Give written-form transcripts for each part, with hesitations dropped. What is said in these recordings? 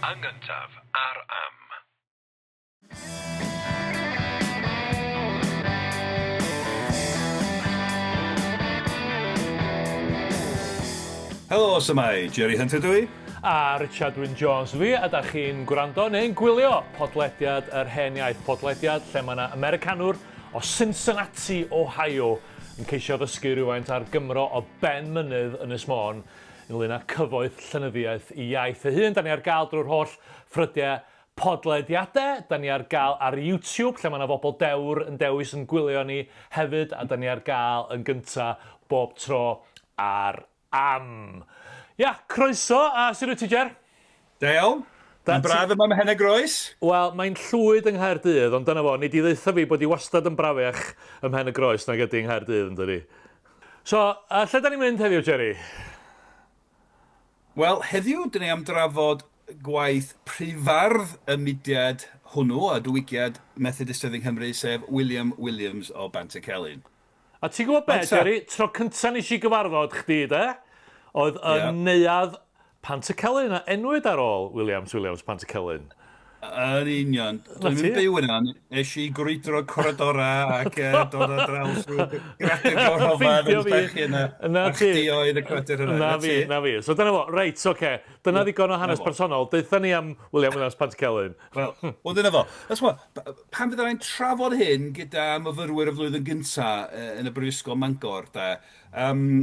Yn gyntaf ar Am. Helo, shwmae? Jerry Hunter dw i. A Richard Wyn Jones dw i, a da chi'n gwrando neu'n gwylio podlediad Yr Hen Iaith, podlediad lle mae yna Americanwr o Cincinnati, Ohio, yn ceisio ddysgu rhywfaint ar Gymro o ben mynydd Ynys Môn ynglyn â cyfoeth llenyddiaeth i iaith ei hun. Da ni ar gael drwy'r holl ffrydiau podlediadau, da ni ar gael ar YouTube lle mae yna bobl dewr yn dewis yn gwylio ni hefyd, a da ni ar gael yn gynta bob tro ar Am. Ia, croeso, a sut wyt ti Jer? Da iawn. Mae'n braf yma ym Mhen-y-groes. Wel, mae'n llwyd yng Nghaerdydd, ond dyna fo, nei di ddeutha fi bod hi wastad yn brafiach ym Mhen-y-groes nag ydi yng Nghaerdydd, yn dydi? So, uh, lle da ni'n mynd heddiw, Jerry? Wel, heddiw, dyn ni am drafod gwaith prifardd y mudiad hwnnw, a diwygiad Methodistaidd yng Nghymru, sef William Williams o Bantycelyn. A ti'n gwybod be, Jerry, tro cynta nes i gyfarfod chdi, de, oedd yn yeah. neuadd Pantycelyn, a enwyd ar ôl Williams Williams Pantycelyn. Yn union. Dwi'n mynd byw yna. Nes i grwydro coridora ac dod ar draws rhyw gradur gorhofan yn bach yna. Na ti. A chdi oedd y cradur yna. Na fi, na fi. So dyna fo. Reit, oce. Okay. Dyna ddigon o hanes personol. Deutha ni am William Williams Pantycelyn. Wel, wel dyna fo. Os mo, pan fydda i'n trafod hyn gyda myfyrwyr y flwyddyn gynta yn y Brifysgol Mangor, da, um,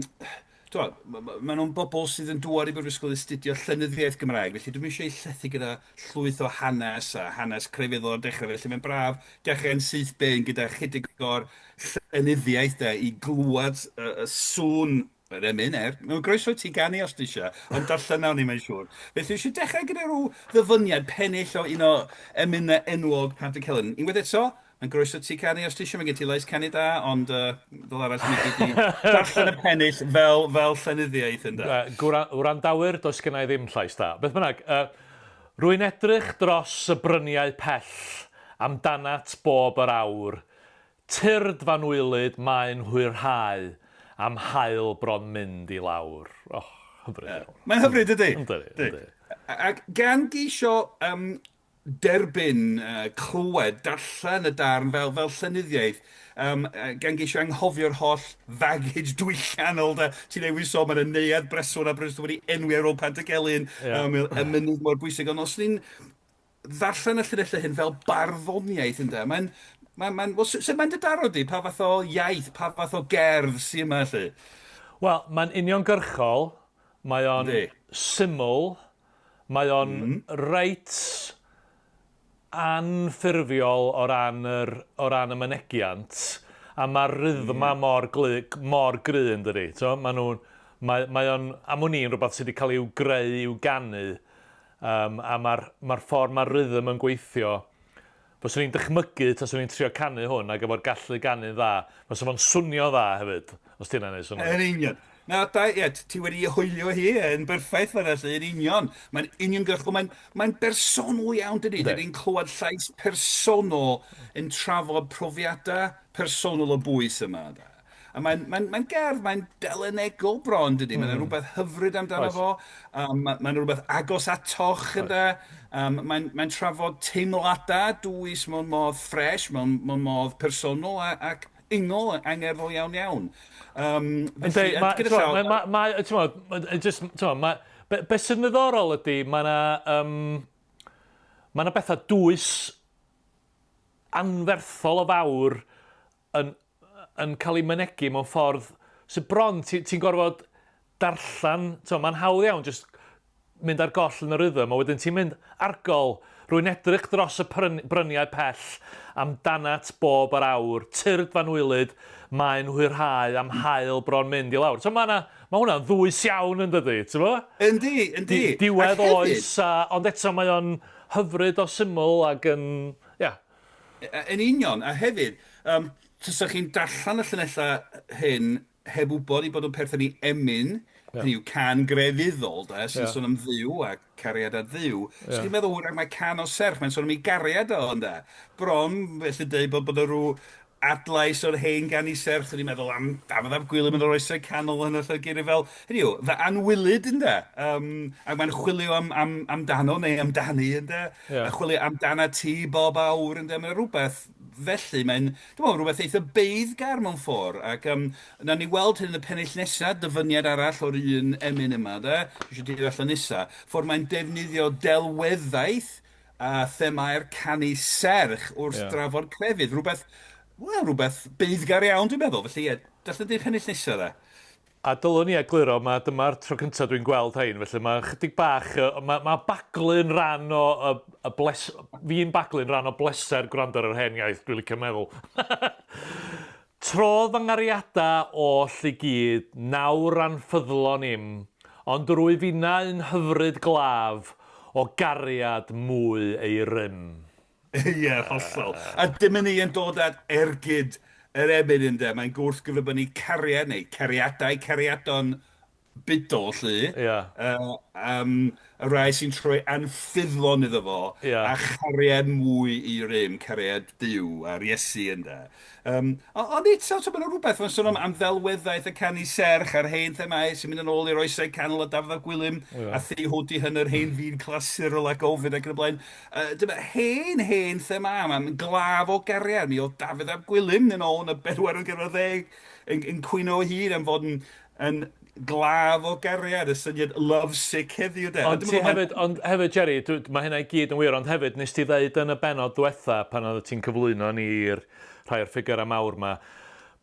maen nhw'n bobl sydd yn dŵad i Brifysgol i astudio llenyddiaeth Gymraeg, felly dwi'm eisiau eu llethu gyda llwyth o hanes a hanes crefyddol o'r dechrau, felly mae'n braf dechrau'n syth bin gyda chydig o'r llenyddiaeth de, i glywed y, y sŵn yr emyn, er, mae'n groeso i ti ganu os ti eisiau, ond darllen nawn ni, mae'n siŵr. Felly, eisiau dechrau gyda rhyw ddyfyniad pennill o un o emynau enwog Pantycelyn. Unwaith eto, Mae'n groeso ti canu os ti eisiau, mae gen ti lais canu da, ond uh, fel arall mi gei di darllen y pennill fel, fel llenyddiaeth ynde. Uh, gwrandawyr, does gen i ddim llais da. Beth bynnag, uh, rwy'n edrych dros y bryniau pell amdanat bob yr awr. Tyrd f'anwylyd, mae'n hwyrhau am haul bron mynd i lawr. Oh, hyfryd iawn. Mae'n hyfryd, ydy? Yndi, yndi. Ac gan geisio um, derbyn, clywed, darllen y darn fel, fel llenyddiaeth, um, gan geisio anghofio'r holl baggage diwylliannol da. Ti'n newydd sôn, mae'n y neuadd breswyl a Bristol wedi enwi ar ôl Pantycelyn, yeah. um, y mynydd mor bwysig, ond os ni'n ddarllen y llinellau hyn fel barddoniaeth, ynde, mae'n, mae'n, mae'n, well, sut mae'n dy daro di? Pa fath o iaith, pa fath o gerdd sy'n yma, lle? Wel, mae'n uniongyrchol, mae o'n syml, Mae o'n reit anffurfiol o ran yr o ran y mynegiant, a ma'r rhythma mor gly- mor gry yn dydi? T'mo'? Ma' nhw'n mae mae o'n am wn i'n rwbath sy 'di cael i'w greu i'w ganu, yym a ma'r ma'r ffordd ma'r rhythm yn gweithio Fyswn i'n dychmygu taswn i'n trio canu hwn ac efo'r gallu ganu'n dda, fysa fo'n swnio'n dda hefyd, os 'di hynna'n neud synnwyr. Yn union. Na, da, ie, ti wedi hwylio hi yn berffaith fan'na 'lly, yn union. Mae'n uniongyrchol, mae'n mae'n bersonol iawn, dydi? Yndi. Dan ni'n clywed llais personol yn trafod profiadau personol o bwys yma, ynde. A mae'n mae'n mae'n gerdd, mae'n delynegol bron, dydy? Mae 'na rhywbeth hyfryd amdano Oes. fo. Um, mae 'na rhywbeth agos atoch, ynde? Um, mae'n mae'n trafod teimladau dwys mewn modd ffres, mewn, mewn modd personol a, ac ingol, angerddol iawn iawn. Um, felly, Yndi, ma' gyda t'mo' llaw... mae ma' mae t'mo' ma' jyst t'mo' ma' be' be' sy'n ddiddorol ydy ma' 'na yym ma' 'na betha dwys anferthol o fawr yn yn cael ei mynegi mewn ffordd sydd bron, ti'n ti gorfod darllen, t'mo, mae'n hawdd iawn jyst mynd ar goll yn y rhythm, a wedyn ti'n mynd argol, rwy'n edrych dros y bryniau pell amdanat bob yr awr, tyrd f'anwylyd, mae'n hwyrhau am haul bron mynd i lawr. So mae ma hwnna'n ddwys iawn yn dydi, ti'n bo? Yndi, yndi. Diwedd oes, a, ond eto mae o'n hyfryd o syml ac yn, ia. Yn union, a hefyd, um, tasach chi'n darllen y llinellau hyn heb wybod eu bod nhw'n perthyn i emyn, yeah. hynny yw can grefyddol, da, sy'n yeah. sôn am Dduw a cariad at Dduw. Yeah. So chi'n meddwl, wrach mae can o serch, mae'n sôn am ei gariad o, ynde. Bron, felly dweud bod, bod yna rhyw adlais o'r hen ganu serch, o'n i'n meddwl am Dafydd ap Gwilym yn yr Oesau Canol yn y llyfr fel, hynny yw, fy anwylyd ynde, um, ac mae'n chwilio am, am, amdano neu amdani ynde, yeah. a chwilio amdana ti bob awr ynde, mae'n rhywbeth felly, mae'n, dwi'n meddwl, rhywbeth eitha beiddgar mewn ffordd, ac um, na ni weld hyn yn y pennill nesaf, dyfyniad arall o'r un emyn yma, de, dwi eisiau dweud allan nesaf, ffordd mae'n defnyddio delweddaeth a themâu'r canu serch wrth yeah. drafod crefydd. Rhywbeth, wel, rhywbeth beiddgar iawn, dwi'n meddwl. Felly, ie, darllen di'r pennill nesaf, dde. A dylwn i egluro, mae dyma'r tro cyntaf dwi'n gweld rhain, felly mae chydig bach, mae, mae baglu'n rhan o, y, y bles, fi'n baglu'n rhan o bleser gwrando ar yr hen iaith, dwi'n licio meddwl. Trodd fy nghariadau oll i gyd, nawr anffyddlon im, ond rwyf innau yn hyfryd glaf o gariad mwy ei rym. Ie, hollol. A dim yn ni yn dod at ergyd yr emyn ynde, mae'n gwrthgyferbynnu cariad neu cariadau, cariadon budol 'lly. Ia. Yym, y rhai sy'n troi anffyddlon iddo fo. Ia. A chariad mwy i rym, cariad Duw a'r Iesu ynde. Yym, ond eto, tibod, ma' 'na rywbeth, mae'n sôn am am ddelweddaeth y canu serch a'r hen themâu sy'n mynd yn ôl i'r Oesau Canol a Dafydd ap Gwilym a thu hwnt i hynny'r hen fyd clasurol ac Ovid ac yn y blaen. Dyma hen, hen themâu, mae'n glaf o gariad. Mi oedd Dafydd ap Gwilym yn ôl yn y bedwaredd ganrif ar ddeg yn yn cwyno o hyd am fod yn yn glaf o gariad, y syniad lovesick heddiw de. Ond ti hefyd, ond hefyd Jerry, mae hynna i gyd yn wir, ond hefyd nes ti ddeud yn y bennod ddiwetha pan oeddet ti'n cyflwyno ni i'r rhai o'r ffigurau mawr 'ma,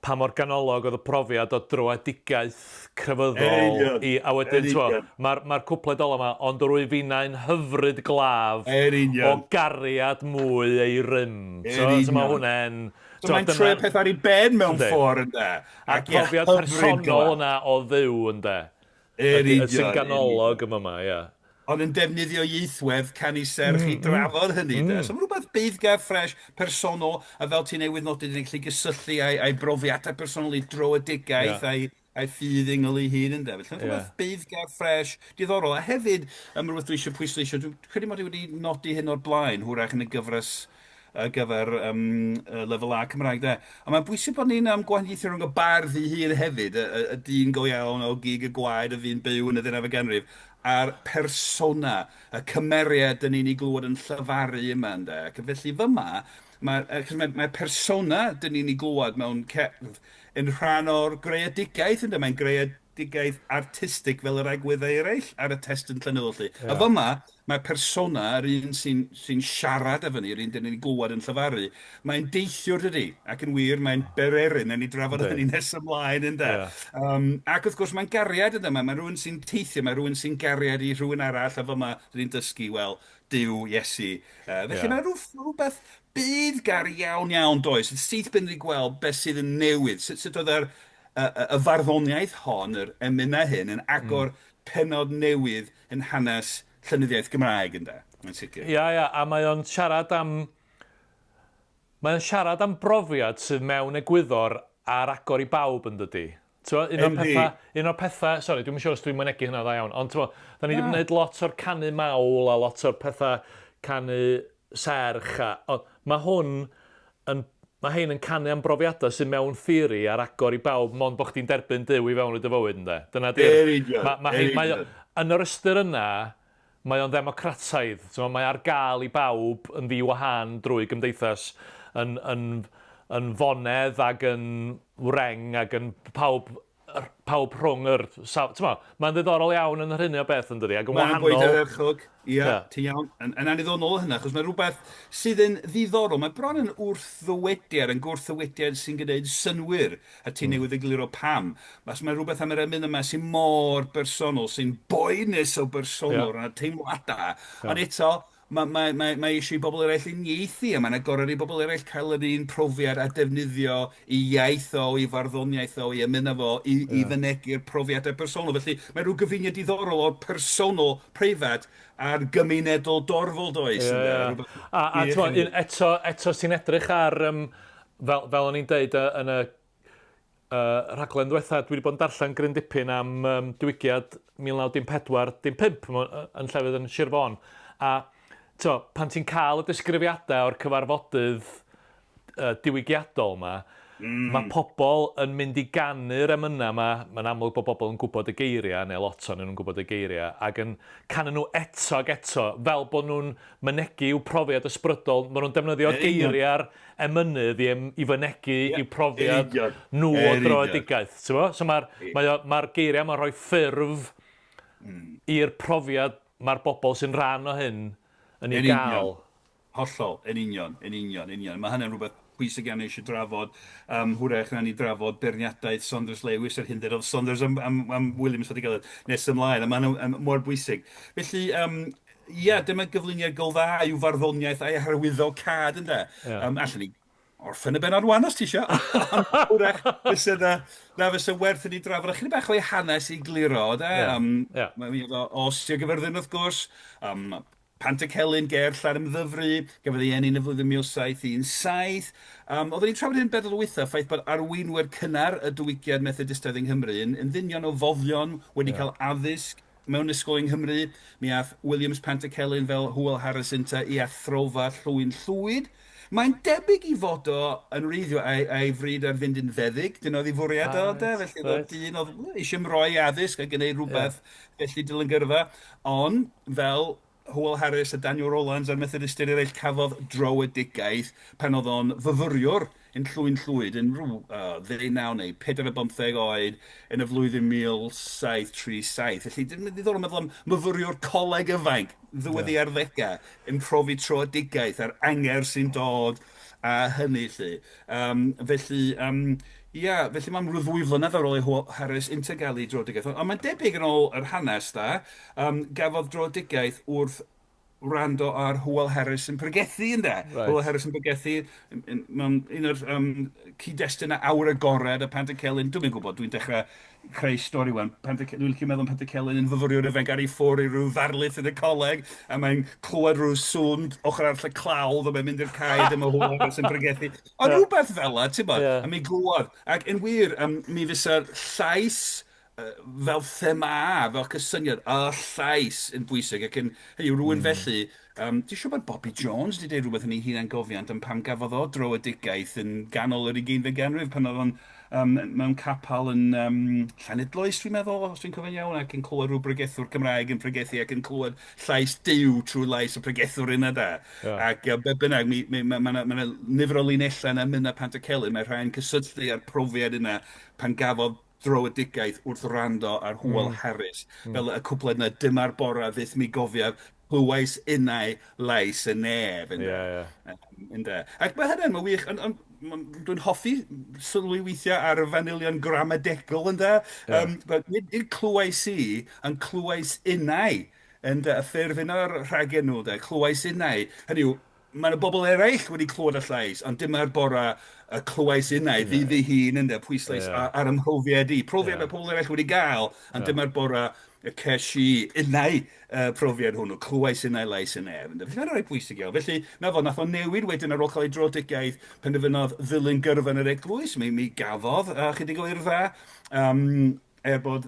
pa mor ganolog oedd y profiad o dröedigaeth crefyddol i, a wedyn t'mo', ma'r ma'r cwpled ola 'ma, ond rwyf finnau'n hyfryd glaf o gariad mwy ei rym. T'mo', so ma' hwnne'n... So mae'n troi y peth ar ei ben mewn ffordd ynde? A'r profiad personol yna o Dduw ynde? Yn union. Sy'n ganolog yn fama, ia. Ond yn defnyddio ieithwedd canu serch i drafod hynny de. So mae'n rhywbeth beiddgar, ffres, personol, a fel ti newydd nodi, dyn ni'n gallu gysylltu â'i â'i brofiadau personol, ei dröedigaeth, a'i a'i ffydd ingol ei hun ynde. Felly mae'n rhywbeth beiddgar, ffres, diddorol. A hefyd, um, rhywbeth dwi eisiau pwysleisio, dwi'n credu mod i wedi nodi hyn o'r blaen, hwyrach yn y gyfres ar gyfer um, lefel A Cymraeg de. A mae'n bwysig bod ni'n um, gwahaniaethu rhwng y bardd ei hun hefyd, y, y, y dyn go iawn o gig y gwaed y fu'n byw yn y ddeunawfed ganrif, a'r persona, y cymeriad dyn ni'n ei glywed yn llefaru yma ynde. Ac felly fyma, mae, achos mae, mae persona dyn ni'n ei glywed mewn cerdd yn rhan o'r greadigaeth ynde, mae'n greadigaeth artistig fel yr agweddau eraill ar y testun llenyddol 'lly. A fyma, mae persona, yr un sy'n sy'n siarad efo ni, yr un dyn ni'n glywed yn llefaru, mae'n deithiwr dydy, ac yn wir mae'n bererin, nawn ni drafod hynny nes ymlaen ynde. Um, ac wrth gwrs mae'n gariad ynde, mae, mae rhywun sy'n teithio, mae rhywun sy'n gariad i rhywun arall, a fyma dyn ni'n dysgu, wel, Duw, Iesu. Felly yeah. mae rhywbeth beiddgar iawn iawn does? Yn syth bin ni gweld beth sydd yn newydd, sut, sut oedd yr, y, y, y farddoniaeth hon, yr emynau hyn, yn agor mm. pennod newydd yn hanes llenyddiaeth Gymraeg ynde, mae'n sicr. Ia, ia, a mae o'n siarad am... Mae o'n siarad am brofiad sydd mewn egwyddor ar agor i bawb yn dydi? T'mo', un o'r petha, un o'r petha, sori, dwi'm yn siŵr os dwi'n mynegi hynna dda iawn, ond t'mo', da ni 'di gwneud lot o'r canu mawl a lot o'r petha canu serch a, ond ma' hwn yn, ma' hein yn canu am brofiadau sydd mewn theori ar agor i bawb mond bo' chdi'n derbyn Duw i fewn i dy fywyd ynde? Dyna 'di'r... Yn union, Ma' ma' hein, mae o, yn yr ystyr yna, mae o'n ddemocrataidd, t'mo' mae ar gael i bawb yn ddi-wahân drwy gymdeithas yn yn yn fonedd ag yn wreng ag yn pawb pawb rhwng yr t'mo', mae'n ddiddorol iawn yn yr hynny o beth yn dydi, ag yn Mae'n wahanol... bwyd ardderchog, ia, yeah. ti'n iawn. Yn, yn anniddorol hynna, achos mae rhywbeth sydd yn ddiddorol, mae bron yn wrthddywediad, yn gwrthddywediad sy'n gwneud synnwyr, a ti newydd egluro pam. Mas mae rhywbeth am yr emyn yma sy'n mor bersonol, sy'n boenus o bersonol, yeah. rhan teimladau, yeah. ond eto, mae, mae, mae, mae eisiau i bobl eraill uniaethu, a mae'n agored i bobl eraill cael yr un profiad a defnyddio i iaith o, i farddoniaeth o, i ymuno fo, i, yeah. i fynegi'r profiadau personol. Felly mae rhyw gyfuniad diddorol o'r personol preifat a'r gymunedol dorfol, does? Yeah. Yeah. A, a un, eto, eto ti'n edrych ar, um, fel, fel o'n i'n deud yn y uh, rhaglen ddiwetha, dwi wedi bod yn darllen gryn dipyn am um, diwygiad 1914, dim 5 yn llefydd yn Sir Fôn. A to, pan ti'n cael y disgrifiadau o'r cyfarfodydd diwygiadol 'ma, mae pobl yn mynd i ganu'r emynau 'ma, mae'n amlwg bod bobl yn gwybod y geiriau, neu lot ohonyn nhw'n gwybod y geiriau, ac yn canu nhw eto ac eto, fel bod nhw'n mynegi i'w profiad ysbrydol, maen nhw'n defnyddio geiriau'r emynydd i, i fynegi yeah. i'w profiad nhw o droedigaeth. So mae'r mae mae geiriau yma'n rhoi ffurf i'r profiad mae'r bobl sy'n rhan o hyn yn ei gael. Hollol, yn union, yn union, yn union. Mae hynny'n rhywbeth pwysig iawn eisiau drafod. Hwyrach na ni drafod beirniadaeth Saunders Lewis yr hyn ddedodd Saunders am, am, am Williams wedi cael nes ymlaen, a mae hynny'n mor bwysig. Felly, ia, dyma gyflwyniad go dda i'w farddoniaeth a'i harwyddocâd, ynde? Yeah. Allan ni orffen y bennod wan os ti isio. Ond hwyrach fysa na, na fysa werth i ni drafod ychydig bach o'i hanes i gliro, de? Yeah. Yeah. Mae'n o, o Sir Gyfyrddin wrth gwrs, Pantycelyn ger Llanymddyfri, gafodd ei eni yn y flwyddyn 1717. Oedden ni'n trafod hyn bennod dwytha, ffaith bod arweinwyr cynnar y diwygiad Methodistaidd yng Nghymru yn, yn ddynion o foddion wedi cael addysg mewn ysgol yng Nghymru. Mi ath Williams Pantycelyn fel Hywel Harris ynta i athrofa Llwyn Llwyd. Mae'n debyg i fod o yn wreiddiol a'i, a'i fryd ar fynd yn feddyg, dyna oedd ei fwriad o, de, felly oedd o'n dyn oedd eisiau ymroi i addysg a gwneud rhywbeth felly dilyn gyrfa, ond fel Hywel Harris a Daniel Rowlands a'r Methodistiaid eraill cafodd dröedigaeth pan oedd o'n fyfyriwr yn Llwyn Llwyd yn rhyw ddeunaw neu pedair ar bymtheg oed yn y flwyddyn 1737. Felly, mae'n ddiddorol meddwl am myfyriwr coleg ifanc, ddiwedd ei arddegau, yn profi troedigaeth a'r angerdd sy'n dod a hynny 'lly. Um, felly, um, ia, felly mae'n rhyw ddwy flynedd ar ôl i Hywel Harris ynte gael ei droedigaeth. Ond mae'n debyg yn ôl yr hanes da, um, gafodd droedigaeth wrth wrando ar Hywel Harris yn pregethu, ynde? Right. Hywel Harris yn pregethu mewn un o'r cyd-destunau awyr agored y Pantycelyn. Dwi'm yn gwybod, dwi'n dechrau creu stori wan. Dwi'n licio meddwl am Pantycelyn yn fyfyriwr ifanc ar ei ffordd i ryw ddarlith yn y coleg, a mae'n clywed rhyw sŵn ochr arall y clawdd, a mae'n mynd i'r cae, dyma Hywel Harris yn pregethu. Ond rhywbeth fel 'na, ti'n bod, a mi glywodd. Ac yn wir, mi fysa'r llais fel thema, fel cysyniad, y llais yn bwysig ac yn, hynny yw, rhywun felly, dwi'n siŵr bod Bobi Jones wedi dweud rhywbeth yn ei hunangofiant am pam gafodd o dröedigaeth yn ganol yr ugeinfed ganrif pan oedd o'n mewn capel yn Llanidloes, dwi'n meddwl, os dwi'n cofio'n iawn, ac yn clywed rhyw bregethwr Cymraeg yn pregethu ac yn clywed llais Duw trwy lais y pregethwr yna da. Yeah. Ac be bynnag, mi, mi, mae ma, ma, ma nifer o linellau yn emynau Pantycelyn, mae rhai'n cysylltu â'r profiad yna pan gafodd dröedigaeth wrth wrando ar Hywel Harris, fel y cwpled 'na, Dyma'r bora fyth mi gofiaf, clywais innau lais y nef, ynde? Ie, ie. Ynde? Ac mae hynny'n, mae'n wych, ond ond dwi'n hoffi sylwi weithiau ar y fanylion gramadegol, ynde? Ie. But nid, nid clywais i, ond clywais innau, ynde? Y ffurf yna o'r rhagenw, ynde? Clywais innau. Hynny yw, Mae yna bobl eraill wedi clywed y llais, ond dyma'r bore y clywais innau, fi fy hun, ynde, pwyslais ar 'y mhrofiad i. Profiad mae pobl eraill wedi gael, ond dyma'r bore y ces i innau y profiad hwnnw, clywais innau lais y nef, ynde. Felly mae'n rhai pwysig iawn. Felly, 'na fo, nath o newid wedyn ar ôl cael ei dröedigaeth, penderfynodd ddilyn gyrfa yn yr eglwys, mi, mi gafodd ychydig o yrfa, er bod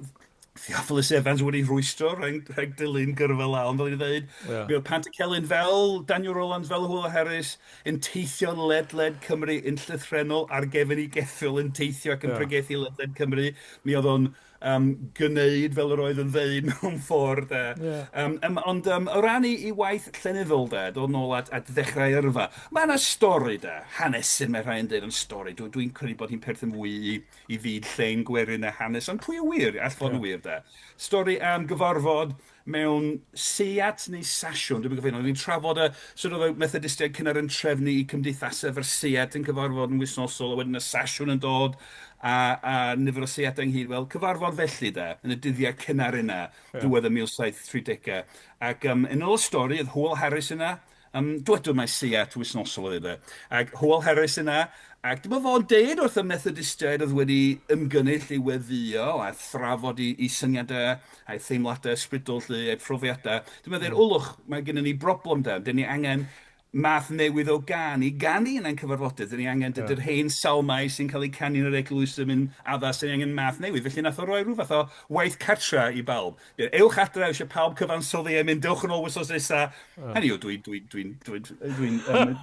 Theophilus Evans wedi rhwystro rhag, rhag dilyn gyrfa lawn, fel i'n dweud. Yeah. Mi oedd Pantycelyn fel Daniel Rowlands, fel Hywel Harris, yn teithio ledled Cymru yn llythrennol ar gefn ei geffyl yn teithio ac yn pregethu ledled Cymru. Mi oedd o'n gwneud fel yr oedd yn ddeud mewn ffordd. De. Yeah. Ond o ran i, i waith llenyddol, de, dod nôl at, at ddechrau yrfa, mae yna stori, de, hanesyn mae rhai yn dweud, ond stori, dwi'n dwi credu bod hi'n perthyn fwy i i fyd llên gwerin a hanes, ond pwy a ŵyr, all fod yn wir de. Stori am gyfarfod mewn seiat neu sasiwn, dwi'm yn cofio, o'n i'n trafod y sut oedd y Methodistiaid cynnar yn trefnu i cymdeithasau efo'r seiat yn cyfarfod yn wythnosol, a wedyn y sasiwn yn dod a, a nifer o seiatau ynghyd. Wel, cyfarfod felly de, yn y dyddiau cynnar yna, diwedd y 1730au. Ac yn ôl y stori, oedd Hywel Harris yna, Dywedwn mai seiat wythnosol oedd e. Ac Hywel Harris yna, ac dyma fo'n deud wrth y Methodistiaid oedd wedi ymgynnull i weddïo a thrafod i, i syniadau a'i theimladau ysbrydol 'lly, a'i phrofiadau. Dyma ddeud, wlwch, mae gennym ni broblem de, dyn ni angen math newydd o gân i ganu yn ein cyfarfodydd. Dyn ni angen, dydy'r hen salmau sy'n cael eu canu yn yr eglwys ddim yn addas, dyn ni angen math newydd. Felly nath o roi rhyw fath o waith cartra i bawb. Ewch adre, eisiau pawb cyfansoddi emyn, dewch yn ôl wythnos nesa. Hynny yw, dwi'n dwi, dwi, dwi, dwi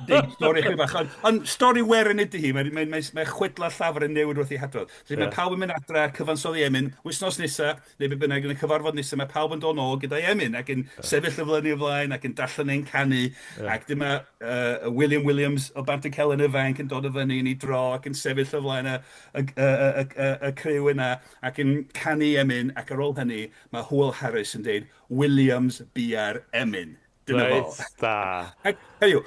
deud stori chydig bach, ond on, stori werin ydy hi, mae, mae, mae, mae chwedla llafar yn newid wrth ei hadrodd. Felly mae pawb yn mynd adre, cyfansoddi emyn, wythnos nesa, neu be bynnag, yn y cyfarfod nesa, mae pawb yn dod nôl gyda'i emyn ac yn sefyll y flaen i flaen ac yn darllen ein canu. Ac dyma William Williams o Bantycelyn ifanc yn dod o fyny yn ei dro ac yn sefyll o flaen y, y, y, y, y, y criw yna ac yn canu emyn, ac ar ôl hynny mae Hywel Harris yn deud Williams bia'r emyn. Dyna fo. Reit, da. Ac, hynny yw,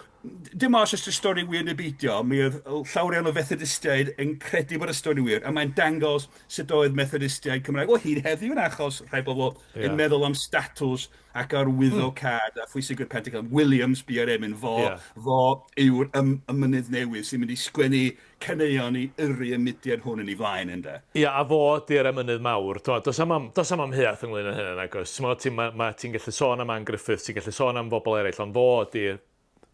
dim ots os 'di'r stori wir neu beidio, mi oedd llawer iawn o Fethodistiaid yn credu bod y stori wir, a mae'n dangos sut oedd Methodistiaid Cymraeg, o hyd heddiw yn achos rhai bobl, yn meddwl am statws ac arwyddocâd a phwysigrwydd Pantycelyn. Williams bia'r emyn, fo, fo yw'r emynydd newydd sy'n mynd i sgwennu caneuon i yrru y mudiad hwn yn ei flaen, ynde? Ia, a fo ydi'r emynydd mawr. T'mod, does 'am am- does 'am amheuaeth ynglyn â hynna, nag oes? T'mod, ti'n ma' ma' ti'n gallu sôn am Ann Griffiths, ti'n gallu sôn am bobl eraill, ond fo ydi,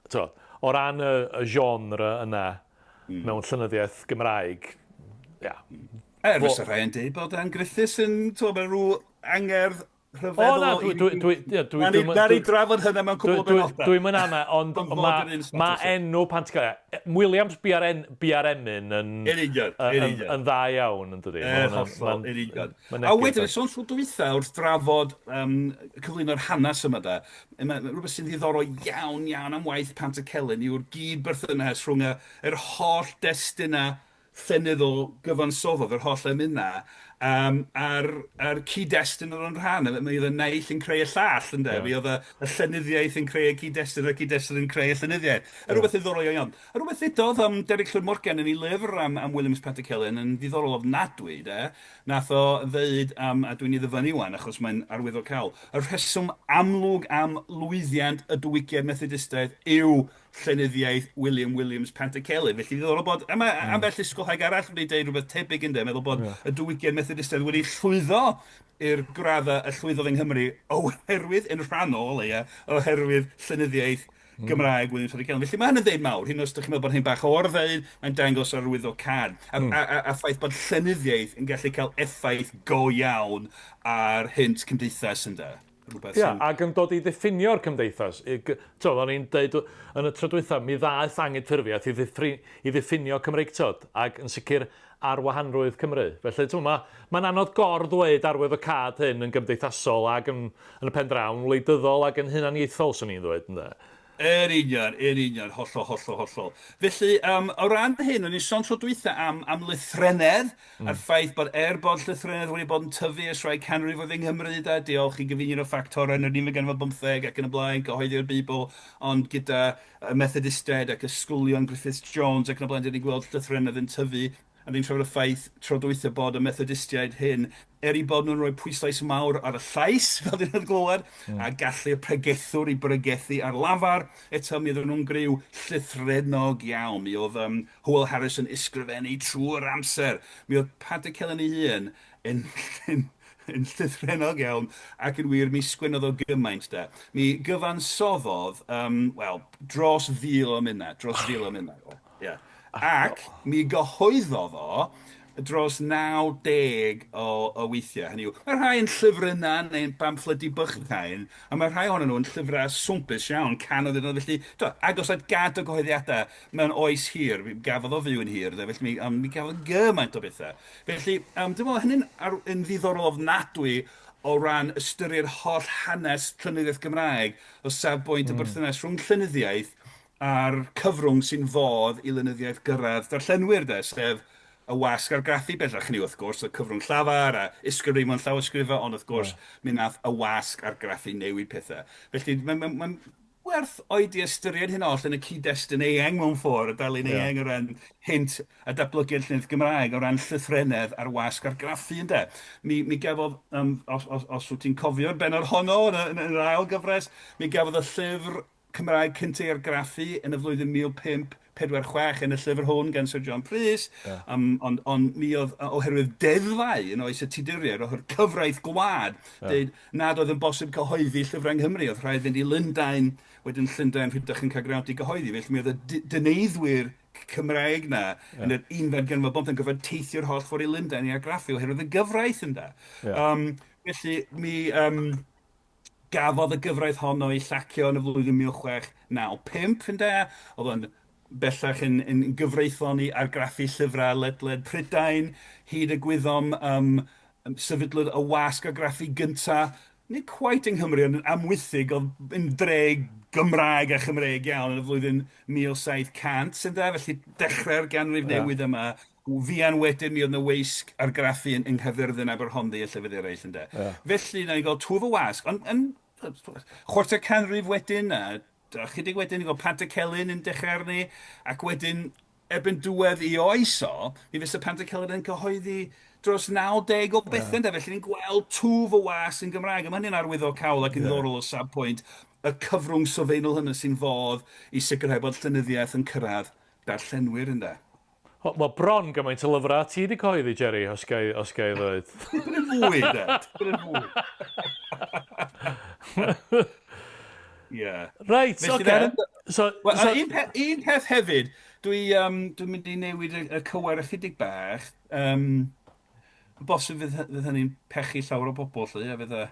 t'mod, o ran y y genre yna mewn llenyddiaeth Gymraeg, ia. Er, fysa rhai yn deud bod Ann Griffiths yn, t'mod, mae rhyw angerdd rhyfeddol o na, dwi, dwi, dwi, dwi, dwi, dwi, dwi, dwi drafod hynna mewn cwbl o benodau. Dwi'n mynd ama, ond mae ma enw Pantycelyn, Williams BRN, BRMyn yn, yn union, yn union. Yn dda iawn, yn dydi? Hollol, yn union. A wedyn, sôn tro dwytha wrth drafod um, cyflwyno'r hanes yma da, mae rhywbeth sy'n ddiddorol iawn iawn am waith Pantycelyn yw'r gyd-berthynas rhwng y, yr holl destunau llenyddol gyfansoddodd yr holl emynau um, a'r, a'r cyd-destun oedd yn rhan. Mi oedd y naill yn creu y llall, ynde? Yeah. Mi oedd y, y llenyddiaeth yn creu y cyd-destun a'r cyd-destun yn creu y llenyddiaeth. A rhywbeth ddiddorol iawn. A rhywbeth ddudodd am Derek Llwyd Morgan yn ei lyfr am, am Williams Pantycelyn yn ddiddorol ofnadwy, de? Nath o ddeud am, a dwi'n ei ddyfynnu wan achos mae'n arwyddocaol, y rheswm amlwg am lwyddiant y diwygiad Methodistaidd yw llenyddiaeth William Williams Pantycelyn. Felly ddiddorol bod, a mae ambell ysgolhaig arall wedi deud rhywbeth tebyg ynde, meddwl bod y diwygiad Methodistaidd wedi llwyddo i'r graddau y llwyddodd yng Nghymru oherwydd, yn rhannol o leia, oherwydd llenyddiaeth Gymraeg Williams Pantycelyn. Felly mae hynny'n ddeud mawr, hyd yn oed os ydych chi'n meddwl bod hyn bach o or-ddeud, mae'n dangos arwyddocâd. A, a, a, a ffaith bod llenyddiaeth yn gallu cael effaith go iawn ar hynt cymdeithas ynde. Rhywbeth Ia, sy'n... ac yn dod i ddiffinio'r cymdeithas. I g- t'o', o'n i'n deud yn y tro dwytha, mi ddaeth anghydffurfiaeth i ddiffri- i ddiffinio Cymreictod, ac yn sicr ar wahanrwydd Cymru. Felly, t'mo', ma' mae'n anodd gor-ddweud arwyddocâd hyn yn gymdeithasol ac yn yn y pen draw yn wleidyddol ac yn hunaniaethol, 'swn i'n ddweud, ynde. Yn union, yn union, hollol, hollol, hollol. Felly, um, o ran hyn, o'n i'n sôn tro dwytha am, am lythrennedd, mm. a'r ffaith bod er bod llythrennedd wedi bod yn tyfu ers rhai canrifoedd yng Nghymru, da, diolch i gyfuniad o ffactorau yn yr unfed ganrif ar bymtheg ac yn y blaen, cyhoeddi'r Beibl, ond gyda y Methodistiaid ac ysgolion Griffiths Jones ac yn y blaen, dyn ni'n gweld llythrennedd yn tyfu. A ni'n trafod y ffaith tro dwytha bod y Methodistiaid hyn, er eu bod nhw'n rhoi pwyslais mawr ar y llais, fel dyn nhw'n glywed, mm. a gallu'r pregethwr i bregethu ar lafar, eto mi oedden nhw'n griw llythrennog iawn. Mi oedd um, Hywel Harris yn ysgrifennu trwy'r amser. Mi oedd Paddy Celyn ei hun yn, yn, yn llythrennog iawn, ac yn wir mi sgwennodd o gymaint de. Mi gyfansoddodd, um, wel, dros 1,000 o emynau, dros 1,000 o emynau. Ie. Ac mi gyhoeddodd o dros 90 o o weithiau. Hynny yw, mae rhai yn llyfrynnau neu'n bamffledi bychain, a mae rhai ohonyn nhw yn llyfrau swmpus iawn, cannoedd o bunnoedd. Felly, tibod, agos at gant o gyhoeddiadau mewn oes hir. Mi gafodd o fyw yn hir, de, felly mi, um, mi gafodd gymaint o bethau. Felly, um, dwi'n meddwl hynny'n ar, yn ddiddorol ofnadwy o ran ystyried holl hanes llenyddiaeth Gymraeg o safbwynt y berthynas rhwng llenyddiaeth a'r cyfrwng sy'n fodd i lenyddiaeth gyrraedd darllenwyr de, sef y wasg argraffu bellach. Hynny yw, wrth gwrs, y cyfrwng llafar a ysgrifennu mewn llawysgrifau, ond wrth gwrs, mi wnaeth y wasg argraffu newid pethau. Felly, mae'n mae, mae werth oedi ystyried hyn oll yn y cyd-destun eang mewn ffordd, y darlun eang o ran hynt a datblygiad llenyddiaeth Gymraeg o ran llythrennedd a'r wasg argraffu, ynde. Mi, mi gafodd, um, os, os, os wyt ti'n cofio'r bennod honno yn, y, yn yr ail gyfres, mi gafodd y llyfr Cymraeg cynt ei argraffu yn y flwyddyn 1544. 1646 yn y llyfr hwn gan Syr John Prys, yeah. Ond, on, mi oedd, oherwydd deddfau yn oes y Tuduriaid, oherwydd cyfraith gwlad, yeah. dweud nad oedd yn bosib cyhoeddi llyfrau yng Nghymru, oedd rhaid fynd i Lundain, wedyn Llundain, Rhydych yn cael grawnt i gyhoeddi, felly mi oedd y dyneiddwyr Cymraeg 'na yn yr unfed ganrif ar bymtheg yn gorfod teithio'r holl ffordd i Lundain i argraffu oherwydd y gyfraith ynde. Yeah. Felly mi gafodd y gyfraith honno ei llacio yn y flwyddyn 1695 ynde. Oedd o'n bellach yn, yn gyfreithlon i argraffu llyfrau ledled Prydain, hyd y gwyddom sefydlwyd y wasg argraffu gyntaf Nid cweit yng Nghymru, ond yn Amwythig, oedd yn dre Gymraeg a Chymreig iawn yn y flwyddyn 1700, ynde? Felly dechrau'r ganrif newydd yma, fuan wedyn mi oedd 'na weisg argraffu yn yng Nghaerfyrddin, Aberhonddu a llefydd eraill, ynde? Felly, 'na ni'n gweld twf y wasg, ond yn chwarter canrif wedyn, a Ychydig wedyn, ni'n gweld Pantycelyn yn dechrau arni, ac wedyn erbyn diwedd ei oes o, mi fysa Pantycelyn yn cyhoeddi dros 90 o bethau, ynde? Felly ni'n gweld twf y wasg yn Gymraeg, a mae hynny'n arwyddocaol ac yn ddiddorol o safbwynt y cyfrwng sylfaenol hynny sy'n fodd i sicrhau bod llenyddiaeth yn cyrraedd darllenwyr, ynde? Wel, bron gymaint o lyfrau ti 'di cyhoeddi, Jerry, os ga i, os ga i ddweud. Tipyn yn fwy, de. Tipyn yn fwy. Ie. Reit, oce. So, well, so... Un, pe un peth hefyd, dwi'n um, dwi mynd i newid y, y cywair ychydig bach. Bosib fydd fydd hynny'n pechu llawer o bobl 'lly a fydd y...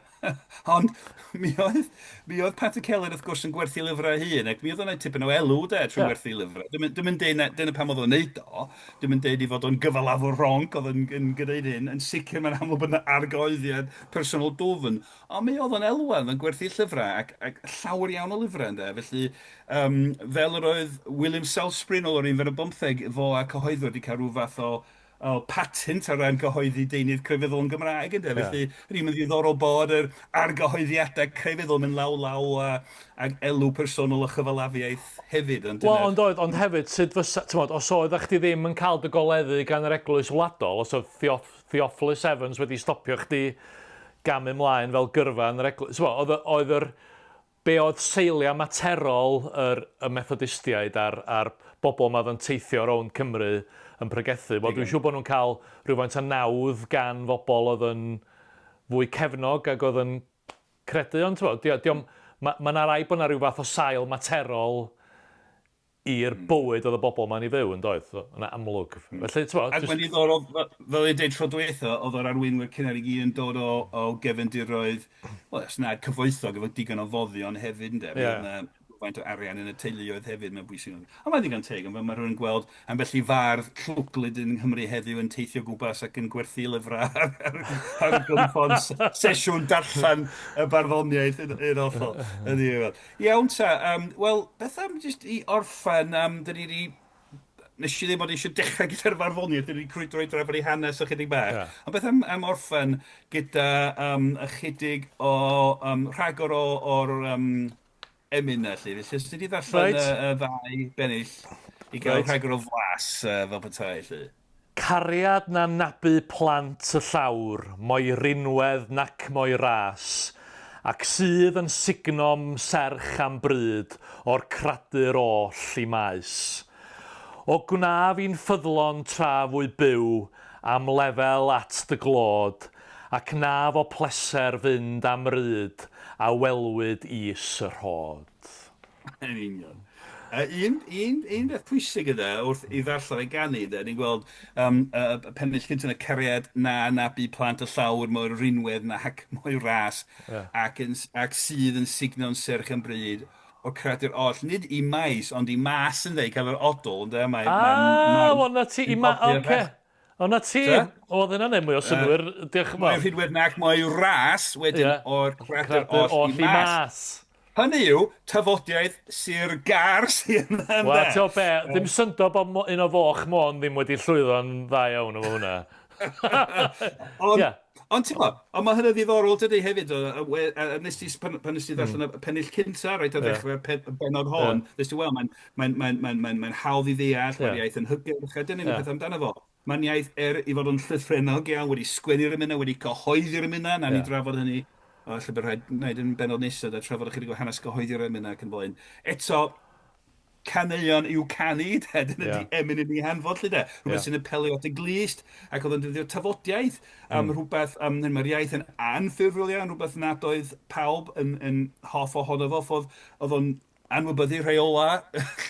Ond mi oedd mi oedd Pat y Celyn wrth gwrs yn gwerthu lyfrau ei hun ac mi oedd o'n neud tipyn o elw de trwy werthu lyfrau. Dwi'm yn dwi'm yn deud na dyna pam oedd o'n neud o, dwi'm yn deud ei fod o'n gyfalafwr rhonc oedd yn yn gwneud hyn, yn sicr mae'n amlwg bod 'na argyhoeddiad personol dwfn, ond mi oedd o'n elwa, oedd o'n gwerthu llyfrau ac ac llawer iawn o lyfrau ynde, felly yym fel yr oedd William Salisbury nôl o'r unfed ar bymtheg, fo a cyhoeddwr 'di cael rhyw fath o o patent ar ran cyhoeddi deunydd crefyddol yn Gymraeg ynde? Yeah. Felly, hynny mae'n ddiddorol bod yr argyhoeddiadau crefyddol yn mynd law law a, ag elw personol a chyfalafiaeth hefyd. Ond Wel, ond oedd, ond hefyd, sut fysa, ti'n os oedd chdi ddim yn cael dy goleddu gan yr eglwys wladol, os oedd Theoff, Theophilus Evans wedi stopio chdi gamu mlaen fel gyrfa yn yr eglwys, ti'n oedd, oedd yr, Be oedd seiliau materol yr y Methodistiaid a'r a'r bobl 'ma oedd yn teithio rownd Cymru yn pregethu? Wel, dwi'n siŵr bod nhw'n cael rhywfaint o nawdd gan fobl oedd yn fwy cefnog ac oedd yn credu, ond t'mod, dio- dio'm... Ma' ma' 'na raid bod 'na ryw fath o sail materol i'r bywyd oedd y bobl 'ma'n ei fyw, yn doedd? Yn amlwg. Felly, t'mod, Ac mae'n ddiddorol, fel o'n i'n deud tro dwytha, oedd yr arweinwyr cynnar i gyd yn dod o, o gefndiroedd, wel, os nad cyfoethog, efo digon o foddion hefyd, ynde? Ie. Oedd 'na rhywfaint o arian yn y teuluoedd hefyd, mae'n bwysig. Ond mae'n ddigon teg, ond fel mae rhywun yn gweld ambell i fardd llwglyd yn Nghymru heddiw yn teithio o gwmpas ac yn gwerthu lyfrau ar, ar, ar gynffon sesiwn darllen y barddoniaeth yn, yn hollol. Yn union. Iawn ta, um, wel, beth am jyst i orffen, dyn ni wedi... Nes i ddim bod eisiau dechrau gyda'r farddoniaeth, dyn ni wedi crwydro i drafod ei hanes ychydig bach. Yeah. Ond beth am, am orffen gyda ychydig o rhagor o, o'r emynau, lle. Felly, os ti wedi ddarllen right. y, y ddau bennill i gael right. rhagor o flas fel petai, lle. Cariad na nabu plant y llawr, mo'i rinwedd nac mo'i ras, ac sydd yn sugno'm serch a'm bryd o'r cradur oll i maes. O gwna fi'n ffyddlon tra fwy byw am lefel at dy glod, ac na fo pleser fynd am ryd a welwyd is y rhod. Yn union. Un, un, un beth pwysig yna wrth i ddarllen ei ganu, de, ni'n gweld y pennill cyntaf yn y cariad na na bu plant y llawr mor rinwedd na hac mo'i ras, yeah. ac, yn, ac sydd yn sugno'n serch yn bryd o cradur oll, nid i maes, ond i mas yn dweud, cael yr odl, ynddo? Mae, ah, mae, mae, wel na ti, i ma, oce. Okay. O na ti! Oedd hynna'n neud mwy o synnwyr, diolch yn fawr. Mwy rhinwedd nac mwy ras wedyn yeah. o'r cradur oll i mas. Hynny yw, tafodiaeth Sir Gâr sy'n yna. Wel, ti'n be, ddim syndod bod un o foch Môn ddim wedi llwyddo'n dda iawn efo hwnna. Ond, yeah. Ond ti'n bod, ond mae hynny'n ddiddorol dydy hefyd, a nes ti, pan, pan nes ti ddarllen mm. y pennill cynta, reit ar ddechrau'r yeah. bennod hon, yeah. nes ti, wel, mae'n mae, mae, mae, mae, mae hawdd i ddeall, yeah. mae'r iaith yn hygyrch, a dyna'n yeah. peth amdano fo. Mae'n iaith, er i fod yn llythrennog iawn, wedi sgwennu'r emynau, wedi cyhoeddi'r emynau, na yeah. ni drafod hynny, o, lle bydd rhaid gwneud yn bennod nesaf, a trafod ychydig o hanes cyhoeddi'r emynau ac yn blaen. Eto, caneuon i'w canu, de, dyna yeah. di emyn yn ei hanfod, lle de. Rhywbeth yeah. sy'n apelio at y glust, ac oedd o'n defnyddio tafodiaeth am rhywbeth, am hyn, mae'r iaith yn anffurfiol iawn, rhywbeth nad oedd pawb yn, yn hoff ohono fo, ffodd oedd o'n anwybyddu rheola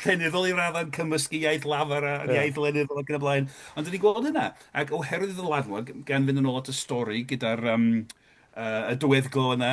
llenyddol i raddau'n cymysgu iaith lafar a yeah. iaith lenyddol ac yn y blaen. Ond dyn ni'n gweld hynna, ac oherwydd y ddylanwad, gan fynd yn ôl at y stori gyda'r um, y diweddglo yna,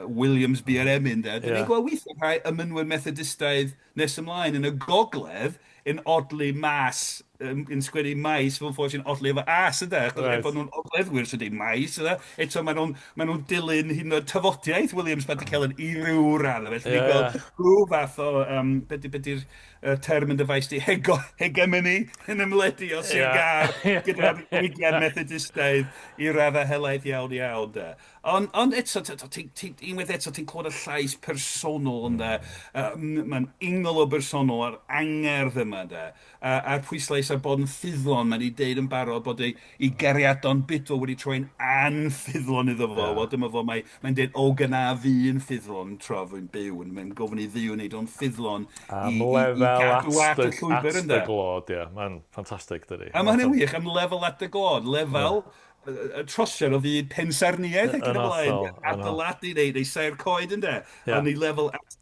Williams bu'r emyn, de. Dyn ni'n gweld weithiau rhai ymynwyr Methodistaidd nes ymlaen yn y gogledd yn odli mas, yn, yn sgwennu maes mewn ffordd sy'n odli efo as, ynde? Achos er bod nhw'n ogleddwyr sy'n dweud maes, ynde? Eto maen nhw'n maen nhw dilyn hyd yn oed tafodiaeth Williams Pantycelyn i ryw radd. Felly ni'n gweld rhyw fath o, um, be di, be di'r uh, term yn dyfais di, hego, hegemony yn ymledu o Sir Gâr gyda'r diwygiad Methodistaidd i raddau helaeth iawn iawn, de. Ond, ond eto, ti, ti, unwaith eto, ti'n clywed y llais personol ynde. Mae'n ingol o bersonol a'r angerdd yma ynde. A'r pwyslais ar bod yn ffyddlon, mae'n ei deud yn barod bod ei, ei gariadon bidl wedi troi'n anffyddlon iddo fo. Wel, dyma fo, mae, mae'n deud, o gyna fi yn ffyddlon tra fwy'n byw. Mae'n gofyn i Dduw wneud o'n ffyddlon i, i, i gadw at y llwybr ynde. Am lefel at dy glod, ie. Mae'n ffantastig, dydy. A mae hynny'n wych, am lefel at dy glod. Lefel, y trosiad o fyd pensaernïaeth ac yn y blaen, adeiladu neu, neu saer coed ynde, yeah. ond i lefel at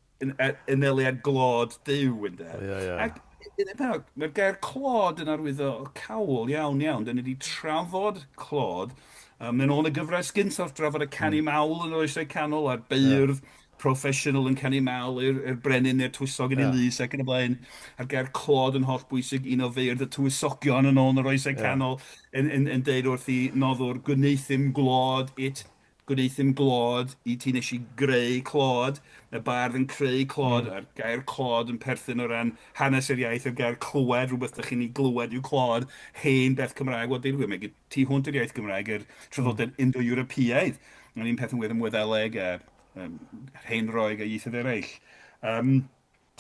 aneliad glod Duw ynde. Yeah, yeah. Ac mae'r gair clod yn arwyddo cawl iawn iawn. Dyna ni wedi trafod clod. Um, yn ôl y gyfres gyntaf drafod y canu mawl yn yr oesau canol a'r beirdd yeah. proffesiynol yn canu mawl i'r brenin neu'r tywysog yn ei lys ac yn y blaen, a'r gair clod yn holl bwysig, un o feirdd y tywysogion yn ôl yn yr oesau canol yn, yn, yn deud wrth i noddwr, gwneuthum glod it, gwneuthum glod i ti, nes i greu clod, y bardd yn creu clod, a'r gair clod yn perthyn o ran hanes yr iaith, yr gair clywed, rhywbeth dych chi'n ei glywed yw clod, hen beth Cymraeg, wel, deud y gwir, mae tu hwnt i'r iaith Gymraeg, yr traddodiad Indo-Ewropeaidd. Mae'n un peth yn wir am Wyddeleg a um, Hen Roeg a ieithoedd eraill. Um,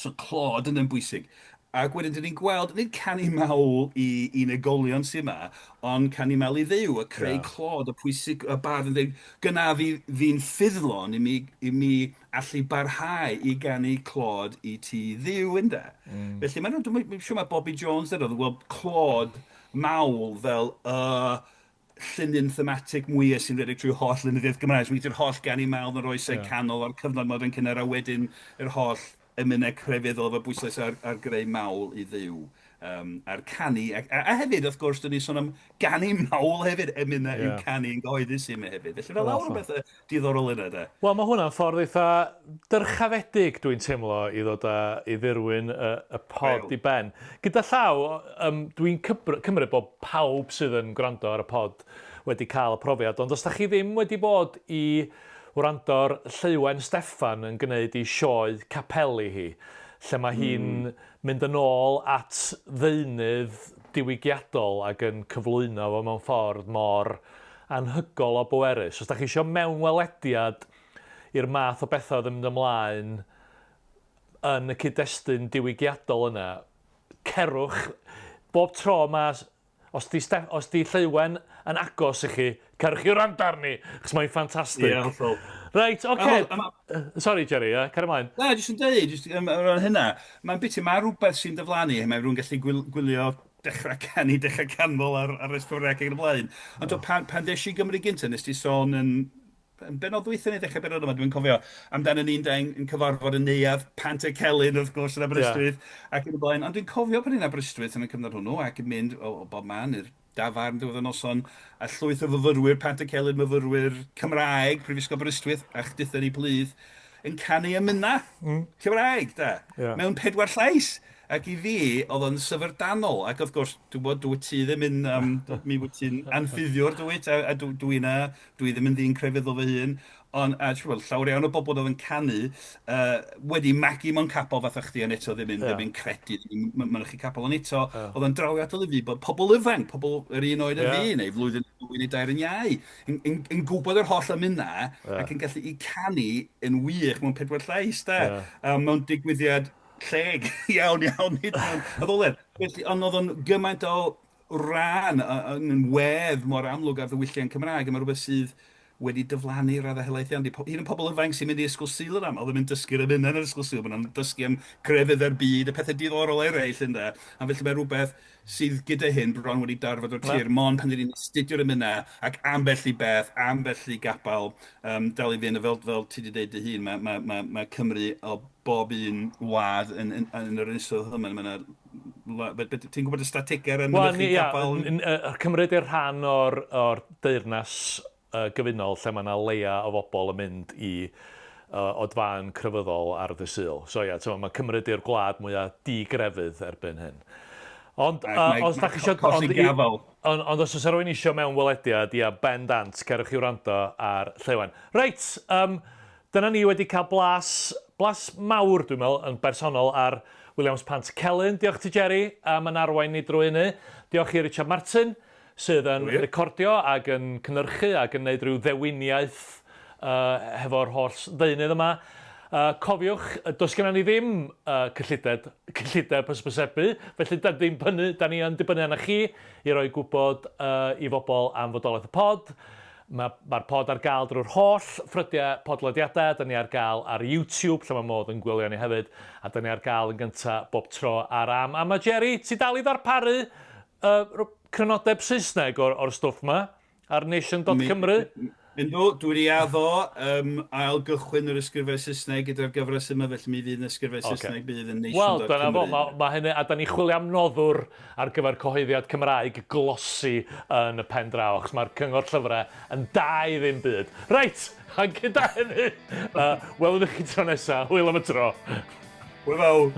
so clod yn bwysig. Ac wedyn, dyn ni'n gweld, nid canu mawl i unigolion sy'n yma, ond canu mawl i Dduw, a creu yeah. clod, y pwysig, y bardd yn dweud, gyna fi fi'n ffyddlon i mi, i mi allu barhau i ganu clod i ti Dduw, ynde? Felly, mae'n, dwi'n siŵr mae Bobby Jones dweud, oedd clod mawl fel y llinyn thematig mwyaf sy'n rhedeg trwy holl lenyddiaeth Gymraeg. So, mae'n holl ganu mawl yn yr oesau yeah. canol a'r cyfnod modern cynnar a wedyn yr holl emynau crefyddol efo bwyslais ar, ar greu mawl i Dduw. Um, a'r canu, a, a, a hefyd, wrth gwrs, dyn ni sôn am ganu mawl hefyd, emynau yeah. i'w canu yn gyhoeddus i mi hefyd. Felly fel lawr o bethau diddorol yna, de. Wel, mae hwnna'n ffordd eitha dyrchafedig, dwi'n teimlo, i ddod â, i ddirwyn y, y pod i ben. Gyda llaw, um, dwi'n cymryd bod pawb sydd yn gwrando ar y pod wedi cael y profiad, ond os da chi ddim wedi bod i wrando'r Lleuwen Steffan yn gwneud ei sioe capeli hi, lle mae hi'n mm. mynd yn ôl at ddeunydd diwygiadol ac yn cyflwyno fo mewn ffordd mor anhygoel o bwerus. Os da chi eisiau mewnwelediad i'r math o bethau oedd yn mynd ymlaen yn y cyd-destun diwygiadol yna, cerwch bob tro mae os di, Ste os di Lleuwen yn agos i chi, cerwch i wrando arni, achos mae'n ffantastig. Ie, hollol. Reit, oce. Okay. Sorry, Jerry, yeah, cer ymlaen. Na, jyst yn dweud, jyst um, o ran hynna, mae'n biti, mae rhywbeth sy'n diflannu, mae rhywun gallu gwylio dechrau canu, dechrau canmol ar, ar S4C ac yn y blaen. Ond oh. pan, pan des i Gymru gyntaf, nes ti sôn yn, yn benod ddwytha neu dechrau benod yma, dwi'n cofio, amdano ni'n dau yn cyfarfod yn neuadd Pantycelyn, wrth gwrs, yn Aberystwyth, yeah. ac yn y blaen. Ond dwi'n cofio pan i'n Aberystwyth yn y cyfnod hwnnw, ac yn mynd o, o bob man i'r dafarn diwedd y noson, a llwyth o fyfyrwyr Pantycelyn, myfyrwyr Cymraeg, Prifysgol Aberystwyth, a chditha ni plith, yn canu emynau Cymraeg, da, yeah. mewn pedwar llais. Ac i fi, oedd o'n syfrdanol. Ac wrth gwrs, dwi'n gwybod, dwyt ti ddim yn, um, mi wyt ti'n anffyddiwr, dwyt, a, a dwi, dwi, na, dwi ddim yn ddyn crefyddol fy hun. Ond, a ti'n gwybod, llawer iawn o bobl oedd yn canu, uh, wedi magu mewn capel fatha chdi, ond eto ddim yn, yeah. ddim yn credu, ddim yn mynychu capel, ond eto, yeah. oedd o'n drawiadol i fi bod pobl ifanc, pobl yr un oed yeah. fi, neu flwyddyn dwy neu dair yn iau, yn, yn, yn gwybod yr holl emynau yeah. ac yn gallu i canu yn wych mewn pedwar llais, da. Yeah. Um, mewn digwyddiad lleg iawn, iawn, nid mewn addoledd. Felly, ond oedd o'n gymaint o ran, yn wedd mor amlwg ar ddiwylliant Cymraeg, a mae rhywbeth sydd wedi diflannu i raddau helaeth iawn. 'Di hyd yn pobl ifanc sy'n mynd i Ysgol Sul yn aml ddim yn dysgu'r emynau yn yr Ysgol Sul, maen nhw'n dysgu am grefydd a'r byd a pethau diddorol eraill ynde. A felly mae rhywbeth sydd gyda hyn bron wedi darfod o'r tir, mond pan 'dyn ni'n astudio'r emynau ac ambell i beth, ambell i gapel um, dal i fynd, a fel, fel ti wedi dweud dy hun, mae, mae, mae, mae Cymru o bob un wlad yn, yn, yn, yn yr ynysoedd yma, mae yna Ti'n gwybod y stategau ar ymwneud well, capel? Ia, Cymru di'r rhan o'r, or deyrnas gyfunol lle mae yna leia o bobl yn mynd i odfaon crefyddol ar ddy Sul. So ia, t'mo' ma' Cymru 'di'r gwlad mwya di-grefydd erbyn hyn. Ond yy os 'dach chi isio... Colli gafael. Ond ond os oes 'na rywun isio mewnwelediad, ia, bendant, cerwch i wrando ar Lleuwen. Reit, yym, dyna ni wedi cael blas, blas mawr dwi'n meddwl, yn bersonol ar Williams Pant Celyn. Diolch ti Jerry am yn arwain ni drwy hynny. Diolch i Richard Martin. sydd yn recordio ac yn cynhyrchu ac yn neud rhyw ddewiniaeth uh, hefo'r holl ddeunydd yma. Uh, cofiwch, does gennym ni ddim uh, cyllideb, cyllideb hysbysebu, felly da, ddim pynu, da ni yn dibynnu arna chi i roi gwybod uh, i bobl am fodolaeth y pod. Mae'r ma pod ar gael drwy'r holl ffrydiau podlediadau, da ni ar gael ar YouTube, lle mae modd yn gwylio ni hefyd, a da ni ar gael yn gyntaf bob tro ar am. A mae Jerry, ti dal i ddarparu uh, crynodeb Saesneg o'r, or stwff ma ar nation.cymru? Yndw, dwi wedi addo um, ail gychwyn yr ysgrifau Saesneg gyda'r gyfres yma, felly mi fydd yn ysgrifau okay. Saesneg bydd yn nation.cymru. Wel, dyna fo, mae ma hynny, a da ni chwilio am noddwr ar gyfer cyhoeddiad Cymraeg glossy yn y pen draw, achos mae'r cyngor llyfrau yn da i ddim byd. Reit, a gyda hynny, uh, welwn i chi tro nesaf. Hwyl am y tro. Hwyl fawr.